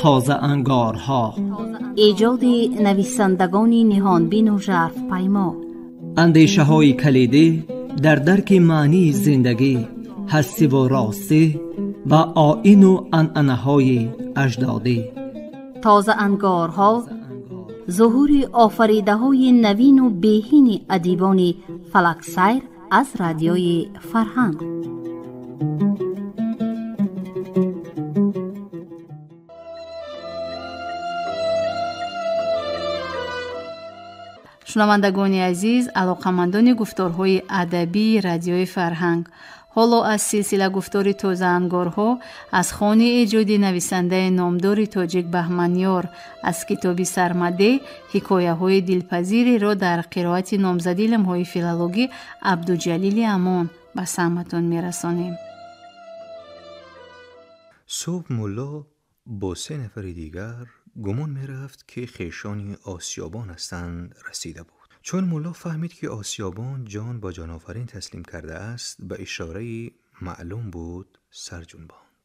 Тозаангорҳо, эҷоди нависандагони ниҳонбину жарфпаймо, андешаҳои калидӣ дар дарки маънии зиндагӣ, ҳастиву ростӣ ва оину анъанаҳои аҷдодӣ. Тозаангорҳо зуҳури офаридаҳои навину беҳини адибони фалаксайр аз Радиои Фарҳанг. Шунавандагони азиз, алоқамандони гуфторҳои адабии Радиои Фарҳанг, ҳоло аз силсила гуфтори тозаангорҳо аз хони эҷоди нависандаи номдори тоҷик Баҳманёр аз китоби Сармаде ҳикояҳои дилпазиреро дар қироати номзади илмҳои филологӣ Абдуҷалили Амон ба самъатон мерасонем. Субҳ мулло бо се нафари дигар, гумон мерафт, ки хешони осиёбон ҳастанд, расида буд. Чун мулло фаҳмид, ки осиёбон ҷон ба ҷонофарин таслим кардааст, ба ишораи маълум буд сар ҷунбонд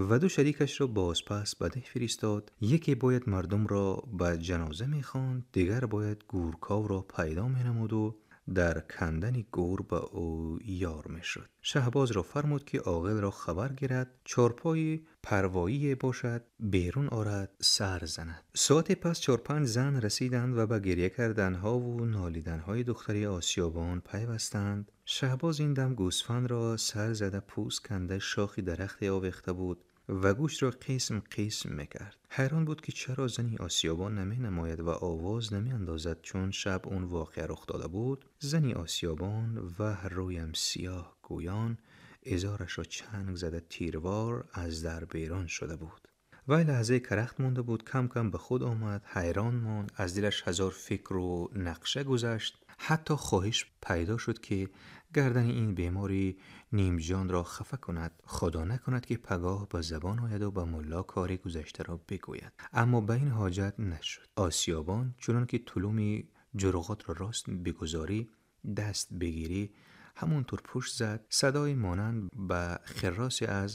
ва ду шарикашро бозпас ба деҳ фиристод. Яке бояд мардумро ба ҷаноза мехонд, дигар бояд гӯрковро пайдо менамуду дар кандани гӯр ба ӯ ёр мешуд. Шаҳбозро фармуд, ки оғилро хабар гирад, чорпои парвоие бошад, берун орад, сар занад. Соате пас чорпанҷ зан расиданд ва ба гирья карданҳову нолиданҳои духтари осиёбон пайвастанд. Шаҳбоз ин дам гӯсфандро сар зада, пӯст канда, шохи дарахте овехта буд ва гӯштро қисм қисм мекард. Ҳайрон буд, ки чаро зани осиёбон наменамояд ва овоз намеандозад. Чун шаб он воқеа рух дода буд, зани осиёбон ваҳ рӯям сиёҳ гӯён изорашро чанг зада тирвор аз дар берун шуда буд. Вай лаҳзае карахт монда буд, кам кам ба худ омад, ҳайрон монд, аз дилаш ҳазор фикру нақша гузашт. Ҳатто хоҳиш пайдо шуд, ки гардани ин бемори нимҷонро хафа кунад. Худо накунад, ки пагоҳ ба забон ояду ба мулло кори гузаштаро бигӯяд. Аммо ба ин ҳоҷат нашуд. Осиёбон чунон ки тулуми ҷурғотро рост бигузорӣ, даст бигирӣ, ҳамон тур пушт зад. Садои монанд ба хирросе аз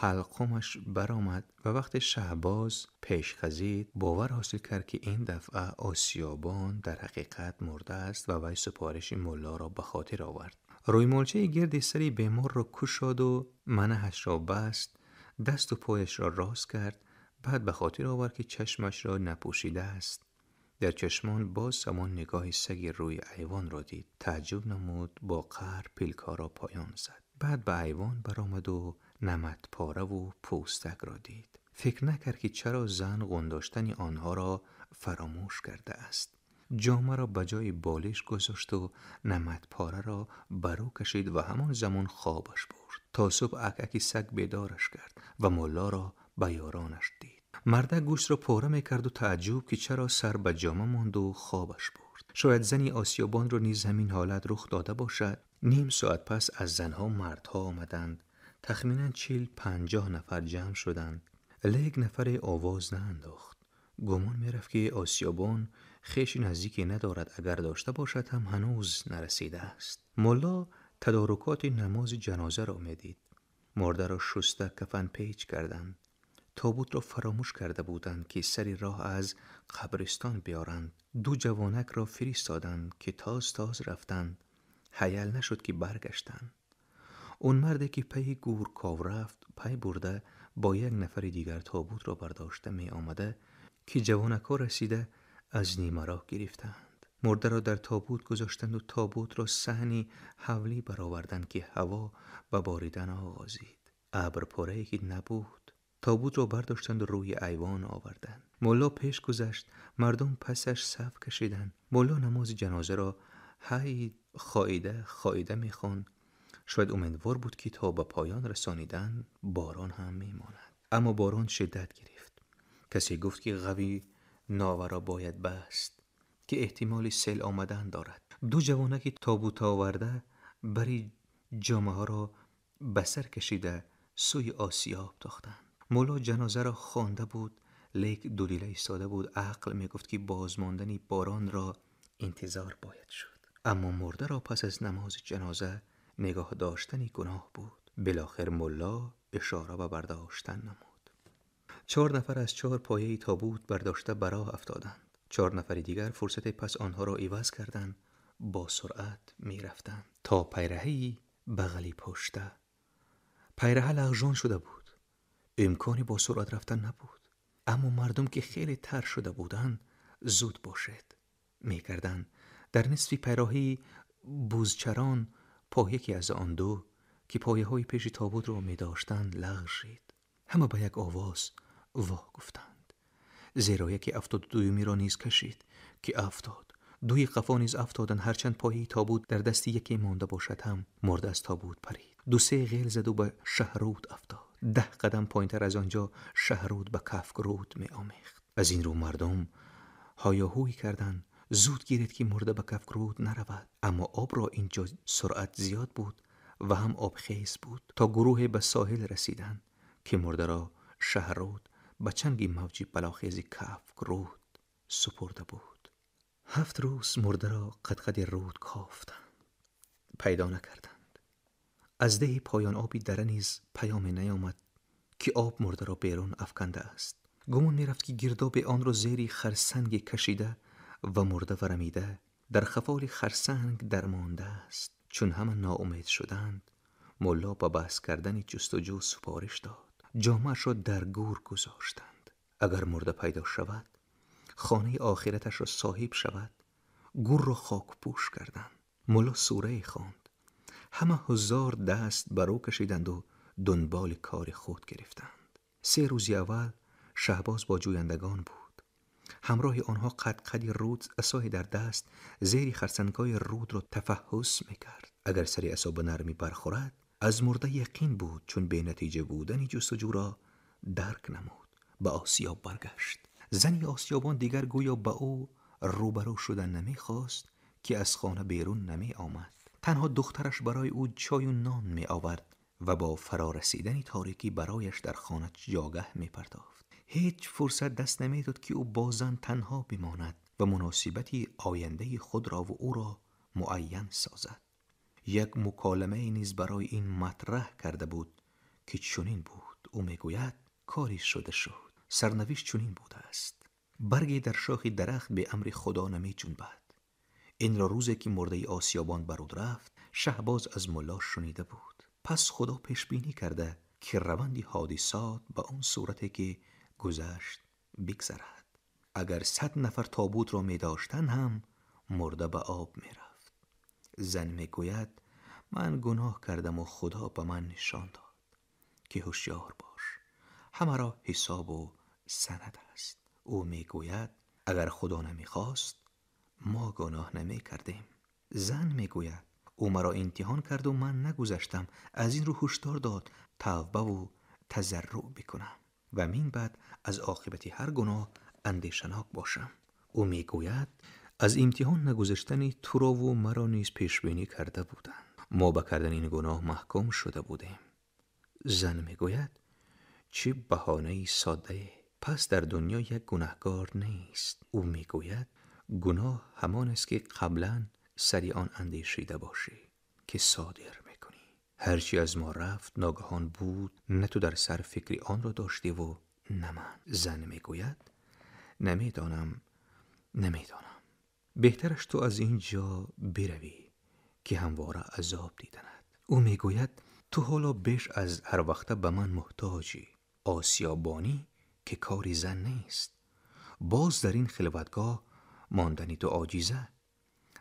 ҳалқумаш баромад ва вақте Шаҳбоз пеш хазид, бовар ҳосил кард, ки ин дафъа осиёбон дар ҳақиқат мурдааст ва вай супориши муллоро ба хотир овард. Рӯймолчаи гирди сари беморро кушоду манаҳашро баст, дасту пояшро рост кард. Баъд ба хотир овард, ки чашмашро напӯшидааст. Дар чашмон боз ҳамон нигоҳи саги рӯи айвонро дид. Таъҷуб намуд, бо қаҳр пилкаро поён зад. Баъд ба айвон баромаду наматпораву пӯстакро дид. Фикр накард, ки чаро зан ғундоштани онҳоро фаромӯш кардааст. Ҷомаро ба ҷои болиш гузошту наматпораро барӯ кашид ва ҳамон замон хобаш бурд. То субҳ акаки саг бедораш кард ва муллоро ба ёронаш дид. Мардак гӯштро пора мекарду таъҷуб, ки чаро сар ба ҷома монду хобаш бурд. Шояд зани осиёбонро низ ҳамин ҳолат рух дода бошад. Ним соат пас аз занҳо мардҳо омаданд. Тахминан 40-50 нафар ҷамъ шуданд. Лек нафаре овоз наандохт. Гумон мерафт, ки осиёбон хеши наздике надорад, агар дошта бошад ҳам ҳанӯз нарасидааст. Мулло тадорукоти намози ҷанозаро медид. Мурдаро шуста кафан печ карданд. Тобутро фаромӯш карда буданд, ки сари роҳ аз қабристон биёранд. Ду ҷавонакро фиристоданд, ки тоз тоз рафтанд. Ҳаял нашуд, ки баргаштанд. Он марде, ки пайи гӯрков рафт, пай бурда бо як нафари дигар тобутро бардошта меомада, ки ҷавонакҳо расида аз нимароҳ гирифтанд. Мурдаро дар тобут гузоштанду тобутро саҳни ҳавлӣ бароварданд, ки ҳаво ба боридан оғозид. Абр порае ки набуд. Тобутро бардоштанду рӯи айвон оварданд. Мулло пеш гузашт, мардум пасаш саф кашиданд. Мулло намози ҷанозаро ҳай хоида хоида мехонд. Шояд умедвор буд, ки то ба поён расонидан борон ҳам мемонад. Аммо борон шиддат гирифт. Касе гуфт, ки ғави наваро бояд баст, ки эҳтимоли сел омадан дорад. Ду ҷавонаки тобутоварда бари ҷомаҳоро ба сар кашида сӯи осиёб тохтанд. Мулло ҷанозаро хонда буд, лек дудила истода буд. Ақл мегуфт, ки бозмондани боронро интизор бояд шуд. Аммо мурдаро пас аз намози ҷаноза нигоҳ доштани гуноҳ буд. بالاخر ملا اشاره به برداشتن نمود. 4 نفر از 4 پایه تابوت برداشته براه افتادند. 4 نفر دیگر فرصت پس آنها را عوض کردند، با سرعت می رفتند تا پیرهی بغلی پشته. پیرهه لغژان شده بود، امکانی با سرعت رفتن نبود. اما مردم که خیلی تر شده بودند زود باشد می کردند. در نصف پیراهی بوزچران پا یکی از آن دو که پایه های پیش تابوت را می داشتند لغزید. همه به یک آواز واه گفتند، زیرا یکی 72 را نیز کشید که افتاد. دوی قفا نیز افتادند، هرچند پایه تابوت در دست یکی مانده باشد هم مرده از تابوت پرید. 2-3 غیل زد و به شهرود افتاد. 10 قدم پایینتر از آنجا شهرود به کفگرود می آمیخت. از این رو مردم هایاهوی کردند، زود گیرید که مرده به کفگرود نرود. اما آب را اینجا سرعت زیاد بود و هم آب خیز بود تا گروه به ساحل رسیدند که مرده را شهرود به چنگ موجی بلاخیز کفگرود سپرده بود. 7 روز مرده را قدقد رود کافتند، پیدا نکردند. از ده پایان آبی دره نیز پیام نیامد که آب مرده را بیرون افکنده است. گمان میرفت که گرداب آن را زیر خرسنگ کشیده و مرده ورمیده در خفال خرسنگ درمانده است. چون همه ناامید شدند، ملا با بحث کردن جستجو سپارش داد. جامعش را در گور گذاشتند. اگر مرده پیدا شود، خانه آخرتش را صاحب شود. گور را خاک پوش کردند. ملا سوره خواند. همه هزار دست برو کشیدند و دنبال کار خود گرفتند. 3 روز اول شهباز با جویندگان بود. همراه آنها قد قدی رود عصای در دست زیر خرسنگ‌های رود را تفحص میکرد. اگر سری عصا به نرمی برخورد از مرده یقین بود، چون به نتیجه بودن جستجو را درک نمود. به آسیاب برگشت. زنی آسیابان دیگر گویا به او روبرو شدن نمیخواست که از خانه بیرون نمی آمد. تنها دخترش برای او چای و نان می آورد و با فرارسیدن تاریکی برایش در خانه جاگه می پرداخت. هیچ فرصت دست نمی داد که او با زن تنها بماند و مناسبتی آینده خود را و او را معین سازد. یک مکالمه نیز برای این مطرح کرده بود که چنین بود. او می گوید کاری شده شد، سرنوشت چنین بوده است. برگی در شاخ درخت به امر خدا نمی جنبد. این را روزی که مرده آسیابان برود رفت شهباز از ملا شنیده بود. پس خدا پیش بینی کرده که روند حادثات به آن صورتی که گذشت بگذرد. اگر 100 نفر تابوت را می داشتن هم مرده به آب می رفت. زن می گوید من گناه کردم و خدا به من نشان داد که هوشیار باش، همه را حساب و سند است. او می گوید اگر خدا نمی خواست ما گناه نمی کردیم. زن می گوید او مرا امتحان کرد و من نگذشتم، از این رو هشدار داد توبه و تضرع بکنم و من بعد از عاقبت هر گناه اندیشناک باشم. او می گوید از امتحان نگذشتن تو را و مرا نیز پیش بینی کرده بودند، ما به کردن این گناه محکوم شده بودیم. زن می گوید چه بهانه ساده، پس در دنیا یک گناهکار نیست. او می گوید گناه همان است که قبلا سری آن اندیشیده باشی که صادر میکنی. هرچی از ما رفت ناگهان بود، نه تو در سر فکری آن را داشتی و نه من. زن میگوید نمیدانم، بهترش تو از اینجا بروی که همواره عذاب دیدند. او میگوید تو حالا بیش از هر وقت به من محتاجی. آسیابانی که کاری زن نیست، باز در این خلوتگاه ماندنی تو عاجزه.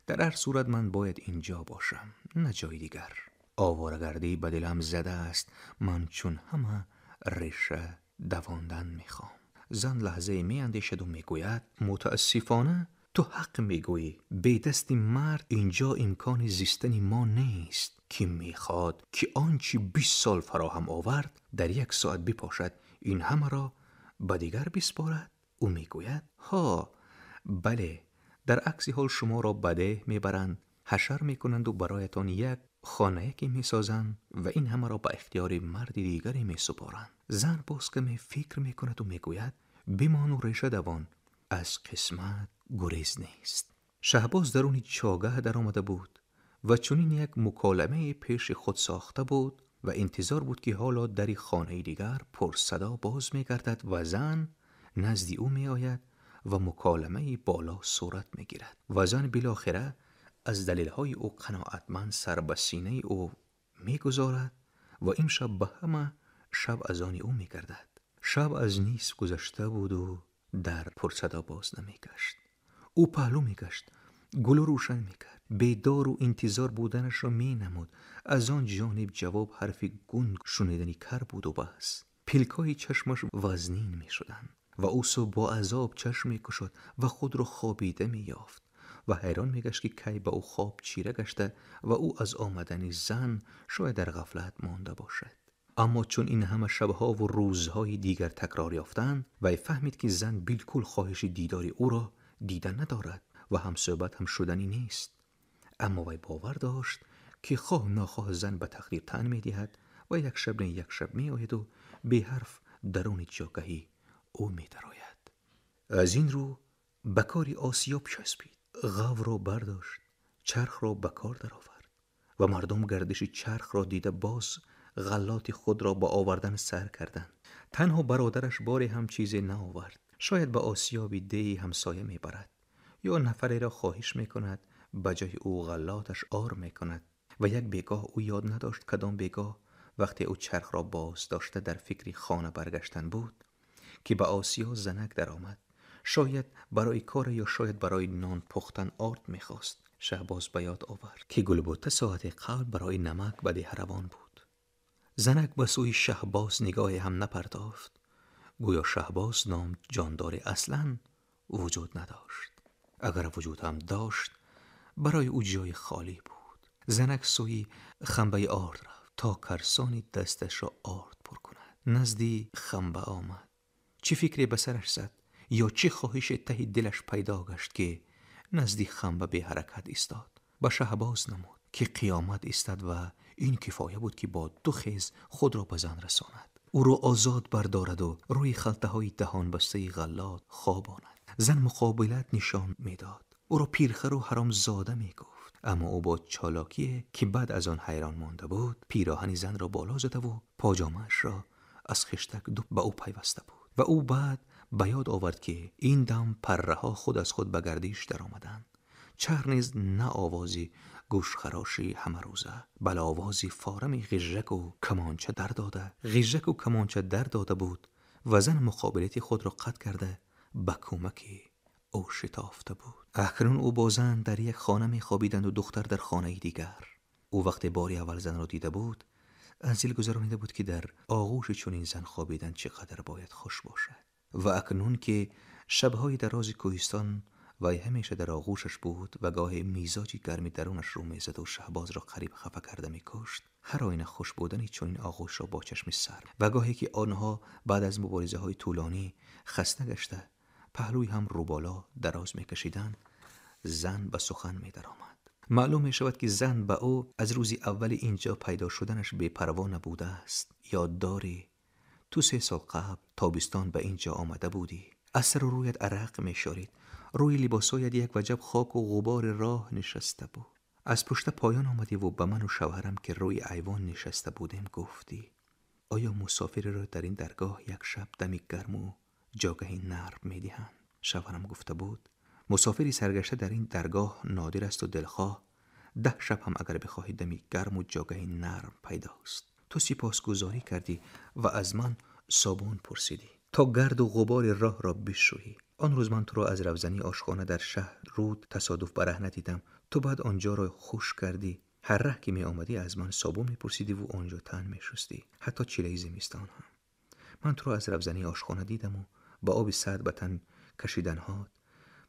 در هر صورت من باید اینجا باشم، نه جای دیگر. آواره‌گردی به دلم زده است، من چون همه ریشه دواندن میخوام. زن لحظه می اندیشد و میگوید متاسفانه تو حق میگویی، به دست مرد اینجا امکان زیستن ما نیست که میخواد که آنچه 20 سال فراهم آورد در 1 ساعت بپاشد، این همه را به دیگر بسپارد. او میگوید ها بله، در عکس حال شما را بده میبرند، حشر میکنند و برایتان یک خانه که میسازند و این همه را به اختیار مرد دیگری میسپارند. زن باز که می فکر میکند و میگوید بمان و ریشه دوان، از قسمت گریز نیست. شهباز درون چاگه در آمده بود و چنین یک مکالمه پیش خود ساخته بود و انتظار بود که حالا در خانه دیگر پر صدا باز می گردد و زن نزدی او می آید و مکالمه بالا صورت می گیرد و زن بالاخره از دلیلهای او قناعتمند سر به سینه او می گذارد و این شب به همه شب از آن او می گردد. شب از نیست گذشته بود و در پرصدا باز نمی گشت. او پهلو می گشت، گلو روشن می کرد، بیدار و انتظار بودنش را می نمود. از آن جانب جواب حرف گنگ شنیدنی کر بود و بس. پلکای چشمش وزنین می شدند و او صبح با عذاب چشم می کشد و خود را خوابیده می یافت و حیران می گشت که کی به او خواب چیره گشته و او از آمدن زن شاید در غفلت مانده باشد. اما چون این همه شبها و روزهای دیگر تکرار یافتند، وی فهمید که زن بالکل خواهش دیدار او را دیدن ندارد و هم صحبت هم شدنی نیست. اما وی باور داشت که خواه ناخواه زن به تقدیر تن می دهد و یک شب نه یک شب می آید و به حرف درون جاگهی او می درآید. از این رو به کار آسیاب چسبید، غو را برداشت، چرخ را به کار درآورد و مردم گردش چرخ را دیده باز غلات خود را با آوردن سر کردند. تنها برادرش باری هم چیزی نآورد. شاید به آسیابی دی همسایه میبرد یا نفری را خواهش میکند به جای او غلاتش آر میکند. و یک بیگاه او یاد نداشت کدام بیگاه وقتی او چرخ را باز داشته در فکری خانه برگشتن بود که به آسیا زنک درآمد. شاید برای کار یا شاید برای نان پختن آرد میخواست. شهباز به یاد آورد که گلبوته ساعت قبل برای نمک به ده روان بود. زنک به سوی شهباز نگاهی هم نپرداخت. گویا شهباز نام جاندار اصلا وجود نداشت. اگر وجود هم داشت برای او جای خالی بود. زنک سوی خنبه آرد رفت تا کرسانی دستش را آرد پر کند. نزدی خنبه آمد. چه فکری به سرش زد یا چه خواهش ته دلش پیدا گشت که نزدی خنبه به حرکت ایستاد. به شهباز نمود که قیامت ایستاد و این کفایه بود که با دو خیز خود را به زن رساند، او را آزاد بردارد و روی خلطه های دهان بسته غلات خواباند. زن مقابلت نشان میداد، او را پیرخر و حرام زاده میگفت. اما او با چالاکی که بعد از آن حیران مانده بود، پیراهن زن را بالا زده و پاجامه‌اش را از خشتک دو به او پیوسته بود. و او بعد به یاد آورد که این دم پره ها خود از خود به گردش در آمدند. چهر نیز نه آوازی گوشخراشی همه روزه، بل آوازی فارم غژک و کمانچه در داده، غژک و کمانچه در داده بود و زن مقابلت خود را قطع کرده به کمک او شتافته بود. اکنون او با زن در یک خانه می خوابیدند و دختر در خانه دیگر. او وقتی باری اول زن را دیده بود، از دل گذرانیده بود که در آغوش چنین زن خوابیدن چقدر باید خوش باشد. و اکنون که شبهای دراز کوهستان وی همیشه در آغوشش بود و گاه میزاجی گرمی درونش رو میزد و شهباز را قریب خفه کرده میکشت، هر آینه خوش بودنی چنین آغوش را با چشم سر و گاهی که آنها بعد از مبارزه های طولانی خسته گشته پهلوی هم رو بالا دراز میکشیدند، زن به سخن میدرآمد. معلوم می شود که زن به او از روزی اول اینجا پیدا شدنش بی پروا نبوده است. یاد داری تو 3 سال قبل تابستان به اینجا آمده بودی، از سر رویت عرق می شارید، روی لباسایت یک وجب خاک و غبار راه نشسته بود. از پشت پایان آمدی و به من و شوهرم که روی ایوان نشسته بودیم گفتی آیا مسافر را در این درگاه یک شب دمی گرم و جاگه نرم می دهند؟ شوهرم گفته بود مسافری سرگشته در این درگاه نادر است و دلخواه 10 شب هم اگر بخواهی دمی گرم و جاگه نرم پیداست. تو سپاسگزاری کردی و از من صابون پرسیدی تا گرد و غبار راه را بشویی. آن روز من تو را از روزنی آشخانه در شهر رود تصادف برهنه دیدم. تو بعد آنجا را خوش کردی. هر ره که می آمدی از من صابون می پرسیدی و آنجا تن می شستی، حتی چیله زمستان هم. من تو را از روزنی آشخانه دیدم و با آب سرد به تن کشیدنهات،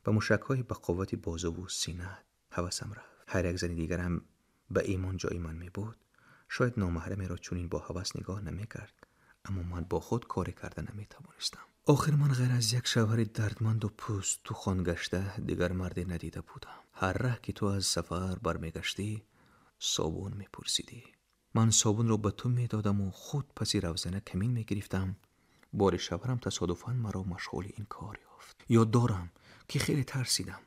به مشک‌های به قوت بازو و سینه هوسم رفت. هر یک زن دیگرم به ایمان جای من می بود، شاید نامحرمی را چنین با هوس نگاه نمی کرد، اما من با خود کار کرده نمی توانستم. آخر من غیر از یک شوهر دردمند و پوست تو خان گشته دیگر مردی ندیده بودم. هر ره که تو از سفر برمیگشتی صابون میپرسیدی. من صابون را به تو میدادم و خود پسی روزنه کمین میگرفتم. بار شوهرم تصادفاً مرا مشغول این کار یافت. یاد دارم که خیلی ترسیدم.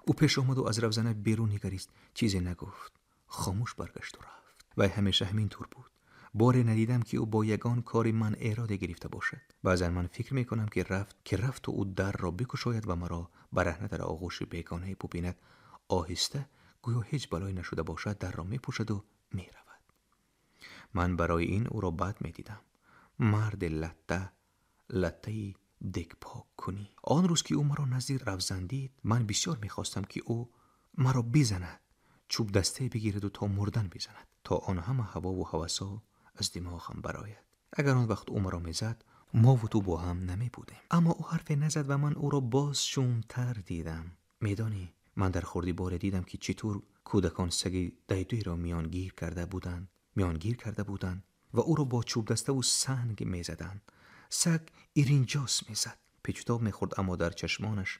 او پیش آمد و از روزنه بیرون نگریست، چیزی نگفت، خاموش برگشت و رفت. و همیشه همین طور بود. Боре надидам ки ӯ бо ягон кори ман эроде гирифта бошад. Баъзан ман фикр мекунам ки рафту ӯ дарро бикушояд ва маро бараҳна дар оғӯши бегонае бубинад. Оҳиста гӯё ҳеҷ балое нашуда бошад дарро мепӯшаду меравад. Ман барои ин ӯро бад медидам. Марди латтаи дегпок кунӣ. Он рӯз ки ӯ маро назди равзан дид, ман бисёр мехостам ки ӯ маро бизанад, чӯб дастае бигираду то мурдан бизанад, то он ҳама ҳавову ҳавасҳо аз димоғам барояд. Агар он вақт ӯ маро мезад, мову ту бо ҳам намебудем. Аммо ӯ ҳарфе назад ва ман ӯро боз шумтар дидам. Медонӣ, ман дар хурдӣ боре дидам ки чӣ тур кӯдакон саги дайдуиро миёнгир карда буданд ва ӯро бо чӯбдаставу санг мезаданд. Саг иринҷос мезад, печутоб мехӯрд, аммо дар чашмонаш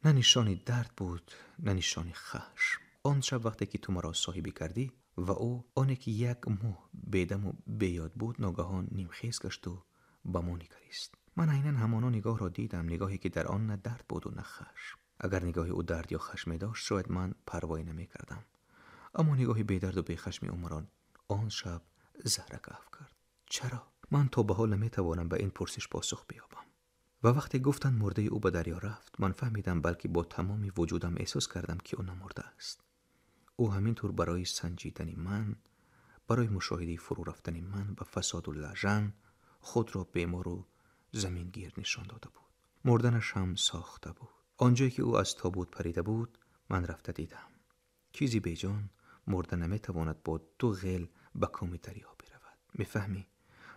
на нишони дард буд, на нишони хашм. Он шаб вақте ки ту маро соҳибӣ кардӣ ва ӯ оне ки як моҳ бедаму беёд буд, ногаҳон нимхез гашту ба мо нигарист. Ман айнан ҳамоно нигоҳро дидам, нигоҳе ки дар он на дард буду на хашм. Агар нигоҳи ӯ дард ё хашм медошт, шояд ман парвоӣ намекардам. Аммо нигоҳи бедарду бехашми ӯ маро он шаб заҳракаф кард. Чаро? Ман то ба ҳол наметавонам ба ин пурсиш посух биёбам. Ва вақте гуфтанд мурдаи ӯ ба дарё рафт, ман фаҳмидам, балки бо тамоми вуҷудам эҳсос кардам ки ӯ намурдааст. Ӯ ҳамин тур барои санҷидани ман, барои мушоҳидаи фурӯ рафтани ман ба фасоду лажан худро бемору замингир нишон дода буд. Мурданаш ҳам сохта буд. Он ҷое ки ӯ аз тобут парида буд, ман рафта дидам. Чизи беҷон мурда наметавонад бо ду ғел ба коми дарё биравад. Мефаҳмӣ?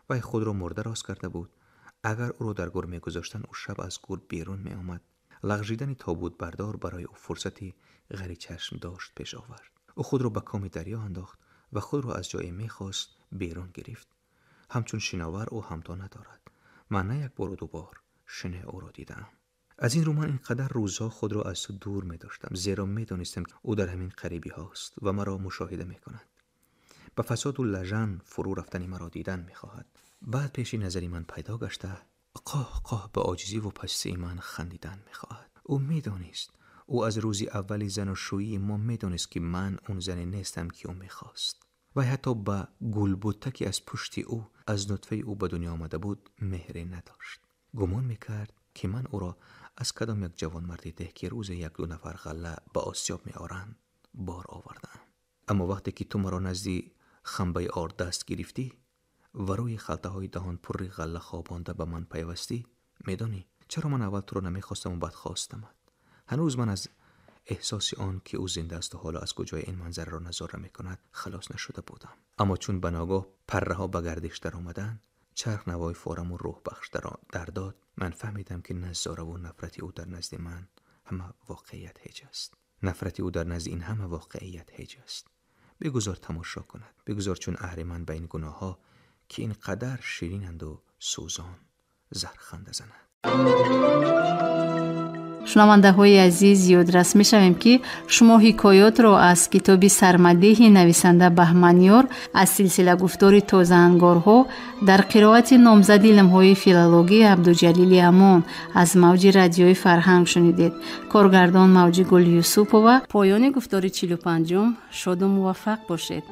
Вай худро мурда рост карда буд. Агар ӯро дар гур мегузоштанд, ӯ шаб аз гур берун меомад. Лағжидани тобутбардор барои ӯ фурсати ғайричашм дошт пеш овард. Ӯ худро ба коми дарё андохт ва худро аз ҷое мехост берун гирифт. Ҳамчун шиновар ӯ ҳамто надорад. Ман на як бору ду бор шинаи ӯро дидаам. Аз ин рӯ ман ин қадар рӯзҳо худро аз ту дур медоштам, зеро медонистам ки ӯ дар ҳамин қарибиҳост ва маро мушоҳида мекунад. Ба фасоду лажан фурӯ рафтани маро дидан мехоҳад. Баъд пеши назари ман пайдо гашта, қоҳ қоҳ ба оҷизиву пастии ман хандидан мехоҳад. Ӯ медонист. Ӯ аз рӯзи аввали занушӯии мо медонист ки ман он зане нестам ки ӯ мехост. Вай ҳатто ба гулбутта ки аз пушти ӯ, аз нутфаи ӯ ба дунё омада буд, меҳре надошт. Гумон мекард ки ман ӯро аз кадом як ҷавонмарди деҳ ки рӯзе як-ду нафар ғалла ба осиёб меоранд бор овардаам. Аммо вақте ки ту маро назди хамбаи орд даст гирифтӣ ва рӯи халтаҳои даҳонпурри ғалла хобонда ба ман пайвастӣ, медонӣ чаро ман аввал туро намехостаму баъд хостамат? Ҳанӯз ман аз эҳсоси он ки ӯ зинда асту ҳоло аз куҷои ин манзараро назора мекунад халос нашуда будам. Аммо чун ба ногоҳ парраҳо ба гардиш даромаданд, чарх навои фораму рӯҳбахш дар дод, ман фаҳмидам ки назораву нафрати ӯ дар назди ман ҳама воқеият ҳеҷ аст. Нафрати ӯ дар назди ин ҳама воқеият ҳеҷ аст. Бигузор тамошо кунад, бигузор чун аҳриман ба ин гуноҳҳо ки ин қадар ширинанду сӯзон зарханда занад. Шунавандаҳои азиз, ёдрас мешавем, ки шумо ҳикоётро аз китоби сармадеҳи нависанда Баҳманёр аз силсила гуфтори тозаангорҳо дар қироати номзади илмҳои филологӣ Абдуҷалили Амон аз мавҷи радиои Фарҳанг шунидед. Коргардон Мавҷигул Юсупова. Поёни гуфтори 45-ум. Шоду муваффақ бошед.